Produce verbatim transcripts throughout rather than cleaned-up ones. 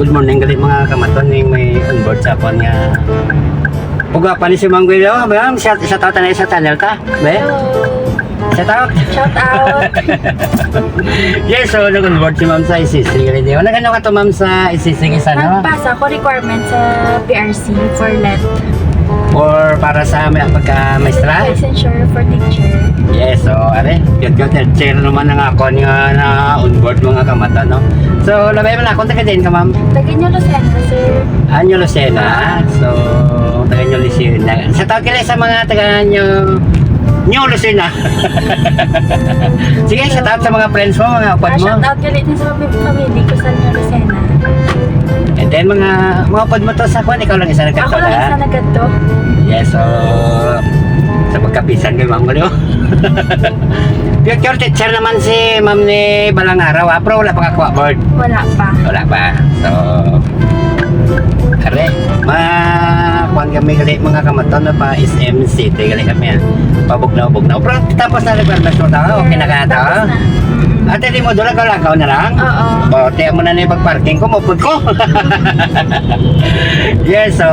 Good morning gali, mga kamaton, ning may onboard sa akon nga. Ug pa ni si Ma'am Guido, ma'am, shout, shout out na sa channel ta, be? Hello. Shout out. Shout out. Yes, so nag-onboard si Ma'am sa S C C gali. Di ba? Nagano ka to, Ma'am, sa S C C isa, no? Nagpasa ko requirement sa P R C for let. Or para sa may pagka maestra? Licensure for teacher. Yes, so are, yun, yun, teacher naman ang akon nga na onboard, mga kamaton, no? So, labay man ako, taga din ka, ma'am? Taga New Lucena, sir. Ah, New Lucena. So, taga New Lucena. Shout out gali sa mga taga New, New Lucena. Sige, shout out sa mga friends mo, mga upod Ah, mo. Shout out gali din sa mga family ko sa New Lucena. And then, mga, mga upod mo to sa kwan, ikaw lang isa Ako nagkadto lang na? Isa nagkadto. Yes, so, sa pagkapisan kay Ma'am Guido. Future teacher naman si Ma'am ni balang araw, ah, pero wala pa kakuha board. Wala pa. Wala pa. So, are, ma, kuwan kami gali, mga kamaton, na pa S M City gali kami, ah. Pabugnaw-bugnaw. Pero tapos na requirements mo, tao, okay na kaya, tao? Tapos na. Mm-mm. Ate, di mo doon, lagaw-lagaw na lang? Oo. O, tiyan mo na ni pag-parking ko, mupod ko. Yes, so,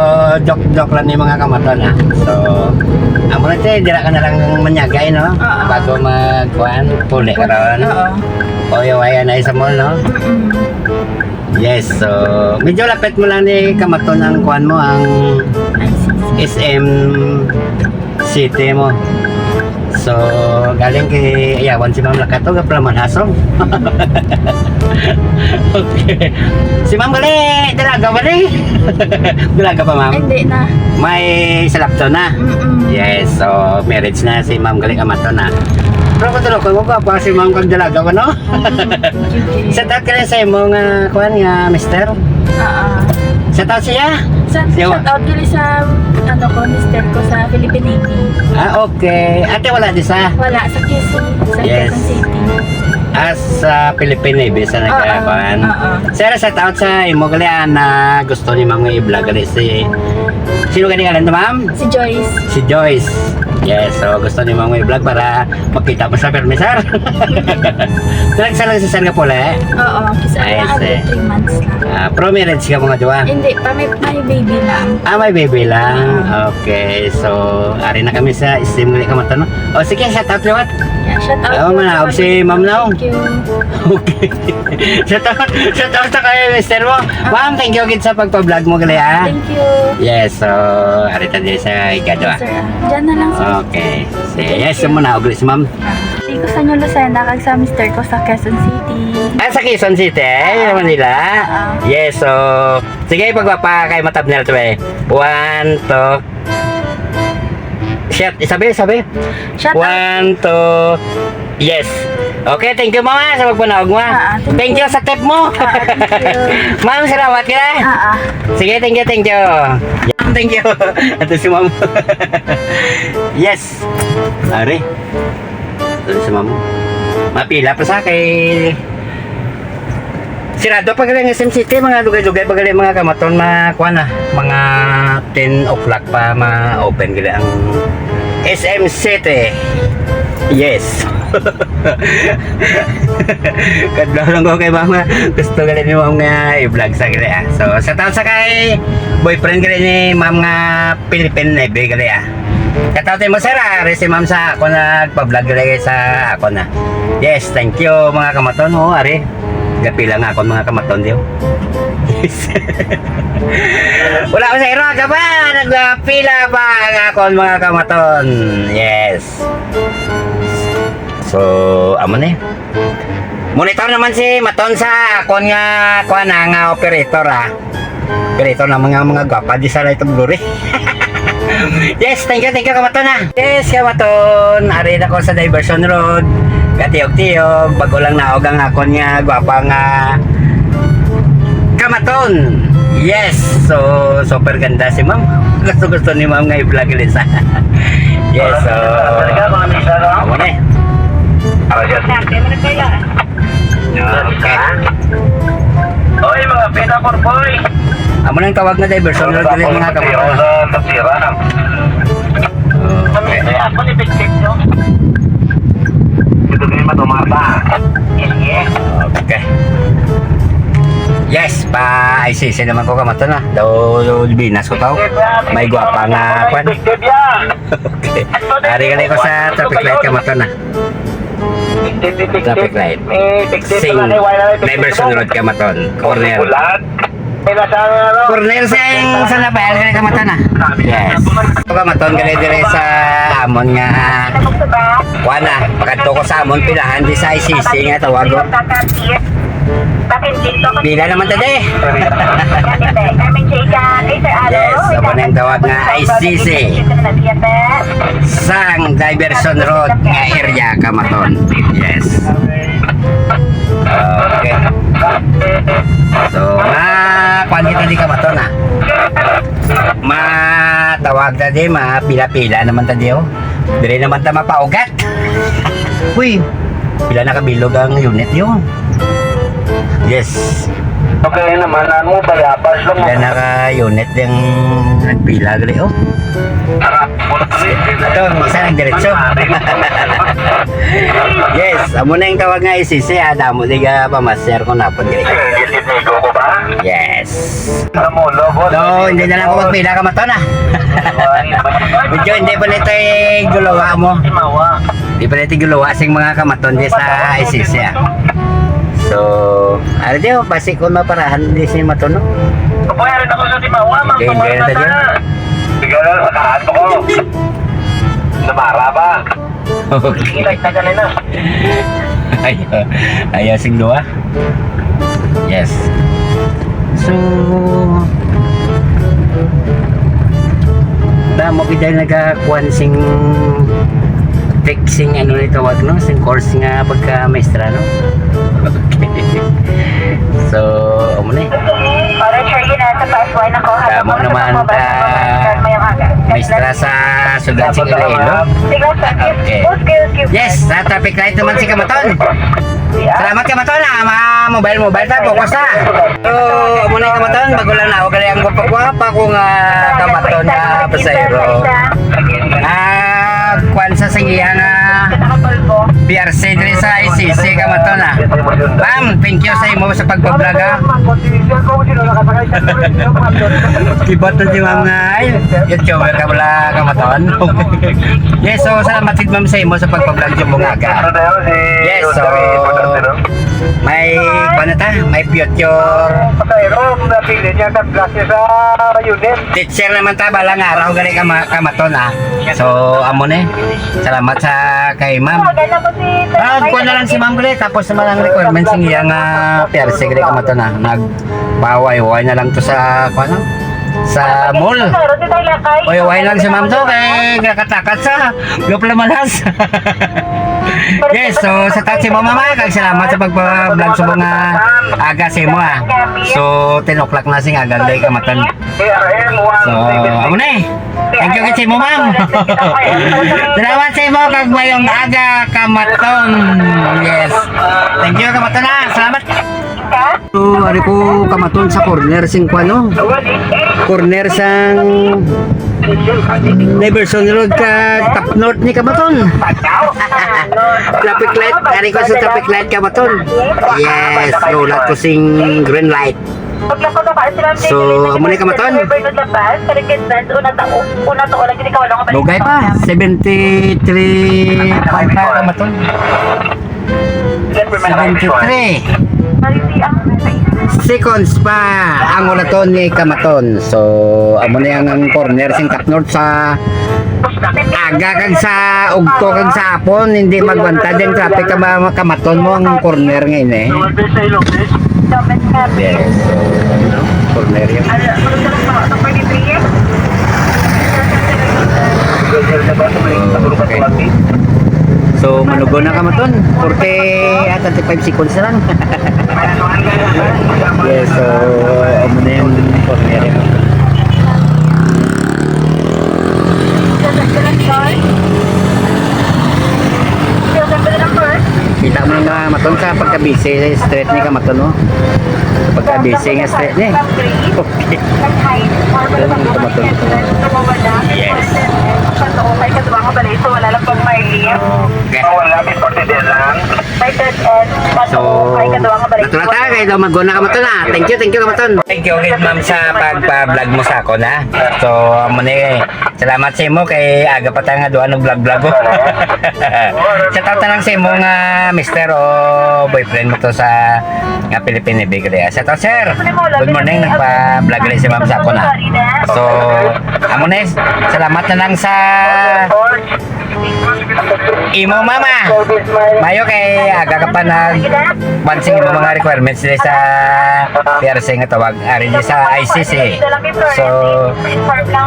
joke-joke lang ni, mga kamaton, ah. So, amo na, te, dira ka na lang manyagay, no? Oo. Bago mag, kuwan, puli ka ron. Oo. O, yung ayan na sa mall, no? Mm-mm. Yes, so, medyo lapit mo lang ni kamaton ang kuwan mo, ang I C C. S M City mo. So, galing kay Ayawan si Ma'am Lakato, ga pala manhasong. Okay. Si Ma'am gali, dalaga ba ni? Dalaga pa, Ma'am? Hindi na. May salapto na? Mm-mm. Yes, so marriage na si Ma'am gali kamaton na. Pero kung tulog ko, pa si Ma'am kag dalaga ba, no? Mm-mm. Shout out ka na sa imo nga, kuwan, nga mister? Oo. Shout out siya? Sa, Siya wa- shout out gali sa, ano ko, mister ko sa Philippine Navy. Ah, okay. Ate, wala di sa? Wala, sa Quezon, sa Yes. Quezon City. Ah, sa Philippine Navy, sa Oo, nagkakuan. Oo. Sir, shout out sa imo gali, ah, na gusto ni Ma'am nga i-vlog gali si, sino gani ngalan to, Ma'am? Si Joyce. Si Joyce. Yes, so gusto ni Ma'am nga i-vlog para makita mo sa permi, sir. Talaga sa lang si sir nga pula, eh? Oo, kasi Ay, lang, sir. Three months lang. Ah, pero married ka mga duwa? Hindi pa, may, may baby lang. Ah, may baby lang. Ah. Okay, so, ari na kami sa S M gali kamaton, no? O, sige, shout out liwat. Yeah, shout out Oh, po manaog sa si Ma'am Nao. Thank you. Okay. Shout out, shout out sa kay mister mo. Ma'am, thank you gid sa pagpa-vlog mo gali, ah. Thank you. Yes, so, ari ta diri sa ikadwa. Yes, sir. Diyan na lang, sir. Okay. Sige, yes, mo na, ugli si ma'am. Hindi ko sa New Lucena, kag sa mister ko sa Quezon City. Ah, sa Quezon City, eh, Manila. Ah. Yes, so, sige, pagpapa kay matabnel to, eh. One, two. Shit, isabi, isabi. Shout out. One, two, yes. Okay, thank you, mama, sa pagpanaog mo, ah. Ah, ah, thank Thank you you. sa tip mo. Ah, ah, thank you. Ma'am, salamat ka na. Ah, ah. Sige, thank you, thank you. Thank you. Ito si ma'am. Yes. Ari. Ito si ma'am. Mapila pa sa kay Sirado pa gali ang S M City, mga lugay-lugay pa gali, mga kamaton, mga kuan na, mga ten o'clock pa ma-open gali ang S M City. Yes. Kadlaw lang ko kay mama. Gusto gali ni ma'am nga i-vlog sa gali, ah. So, shout out sa kay boyfriend gali ni ma'am nga Philippine Navy gali, ah. Shout out mo, sir, ah. Ari si ma'am sa ako nagpa-vlog gali sa ako na. Yes, thank you, mga kamaton. Oh, ari. Gapila nga akon mga kamaton, diyo. Wala ko sa iro, aga pa, nagpila pa ang akon mga kamaton. Yes. So, amo ni. Monitor naman si Maton sa akon nga, kuan na, nga operator, ah. Pero ito na mga, mga gwapa, di sa Light of Glory. Yes, thank you, thank you, kamaton, ha. Yes, kamaton. Ari na ko sa diversion road. Katiyog-tiyog, bago lang naog ang akon nga gwapa nga kamaton. Yes, so super ganda si ma'am. Gusto-gusto ni ma'am nga i-vlog, Lisa. Yes, so amo na eh. Okay. Oy, mga pita, boy. Amo nang tawag nga diversion road dili, mga kababayan. Sa Tapsira. Oh. Kami, kaya ako ni Big Big, no? Ito din matumata. Yes, yes. Okay. Yes, Pa-I C C naman ko, kamaton, ah. Daw, binas ko tao. May gwapa nga, kwan. Okay. Ari gali ko sa traffic light, kamaton, ah. Traffic light. Sing Diversion Road, kamaton. Corner. Corner sing San Rafael, gali, kamaton, ah. Yes. Ito, kamaton, gali dire sa amon nga, kwan, ah. Pagkadto ko sa amon pilahan di sa I C C nga tawag ko. Pila naman ta di? Yes, amo na yung tawag nga I C C. Sang Diversion Road nga area, kamaton. Yes. Okay. So, ma, kwan kita di, kamaton, ah. Matawag ta di, ma, pila-pila naman ta di, oh. Diri naman ta mapaugat. Uy, pila na kabilog ang unit, yo? Yes. Okay naman, ano, bayabas lang. Pila na ka unit yung nagpila, gali, oh. Ito, isa nagdiretso. Yes, amo na yung tawag nga I C C, ah. Damo, di ka pamasyar kung napon, gali. Yes. Yes. Alam mo, love, no, hindi na lang ako magpila, kamaton, ah. Medyo hindi pa nito yung gulawa mo. Hindi pa nito yung gulawa sing mga kamaton di sa I C C, ah. So, ano di, oh, basi ko maparahan di si Maton, no? Kapoy, arin ako sa Timawa, okay, mga meron na dyan. Sige na, sa kahan ko. Namara ba? Okay. Like na ganun na. Ayaw, ayaw sing duwa. Yes. So, damo kita nagakuan sing fixing, ano ni tawag, no? Sing course nga pagka maestra, no? Okay. So, amo ni. Alright, sir, yun na. Sa F Y na ko. Damo naman, ah, maestra sa Sugan sing Iloilo. Okay. Yes, sa traffic light naman si kamaton. Salamat, kamaton, ah. Ma-, mobile, mobile ta, focus ta. So, amo na yung kamaton, bago lang na ako, kaya ang gwapa-gwapa ko nga kamaton nga pasahero. Ah, kwan sa singihan nga P R C diri sa I C C, kamaton, ah. Ma'am, thank you sa imo sa pagpa-vlog, ah. Kibat na si ma'am nga, ay, YouTuber ka pala, kamaton. Yes, so, salamat si ma'am sa imo sa pagpa-vlog sa mga aga. Yes, so, may, ano ta, may future. Pasahero, napili niya sa klase sa unit. Teacher naman ta, balang araw, gali ka ma-, kamaton, ah. So, amo ni. Salamat sa kay ma'am. Ah, kuha na lang si ma'am, gali. Tapos naman ang requirements niya nga P R C, gali, kamaton, ah. Nagpaway-way na lang to sa, kuha na, sa mall. Oy, way lang si ma'am to, kay nakatakat sa gaplamalas. Yes, so sa taxi mo, mama, kag salamat sa pagpa-vlog sa mga aga sa imo, ah. So, ten o'clock na sing aga, gali, kamaton. So, amo na eh. Thank you kay sa imo, ma'am. Salamat sa imo, kag mayong aga, kamaton. Yes. Thank you, kamaton, ah. Salamat. So, ari ko kamaton sa corner sing kuan, no? Corner sang Diversion Road kag Top North ni kamaton. Traffic light, ari ko sa traffic light, kamaton. Yes, rolat ko sing green light. So, amo ni kamaton. Lugay pa, seventy-three pa kamaton. Seventy-three seconds pa ang ulaton ni kamaton. So, amo na ang, ang corner sing Top North sa aga kag sa ugto kag sa hapon, hindi magwantad ang traffic ka ma-, kamaton mo ang corner nga ini. Yes. Corner yan. Okay. So, manugo na kamaton. Forty, ah, thirty-five seconds na lang. Yes, so, amo na yung corner. Kita mo na, maton, sa pagka-busy street ni kamaton, no? Sa pagka-busy nga street ni. Okay. Ayun, kamaton. Yes. Ay, kadwa nga balay, so wala lang pag may leave. Okay. Wala, may forty din lang. May dead end. So, Ay, kadwa nga balay, natural ta kay daw maguna ka maton, ah. Thank you, thank you ka maton. Thank you gid, ma'am, sa pagpa-vlog mo sa ako na. So, amo ni, salamat sa imo kay aga pa ta nga duha nag-vlog-vlog ko. Shout out na lang sa imo nga mister o boyfriend mo to sa nga Philippine Navy Korea. Shout out, sir. Good morning, nagpa-vlog rin si ma'am sa ako na. So, amo ni, salamat na lang sa imo, mama. Mayo kay aga ka pa nag kuwan sing imo mga requirements diri sa P R C nga tawag, ari di sa I C C. So,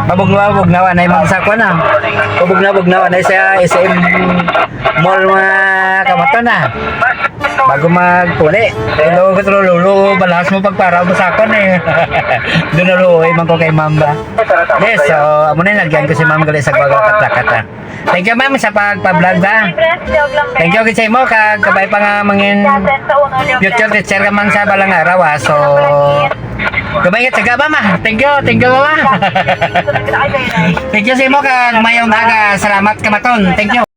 mabugnaw-bugnaw anay, ma'am, sa kuwan, ah. Mabugnaw-bugnaw anay sa S M Mall, mga kamaton, ah. Bago magpuli. Hello, Katro Lolo, balhas mo pagparaw mo sa akon, eh. Doon na luoy man ko kay ma'am ba. Yes, so, amo na, nagyan ko si ma'am gali sa pagkakatakat, ah. Thank you, ma'am, sa pagpa-vlog, ah. Thank you gid sa imo, kag kabay pa nga mangin future teacher ka man sa balang araw, ah. So, kabay gid sa gaba, ma. Thank you, thank you, mama. Thank you sa imo, kag mayong aga. Salamat, kamaton. Thank you.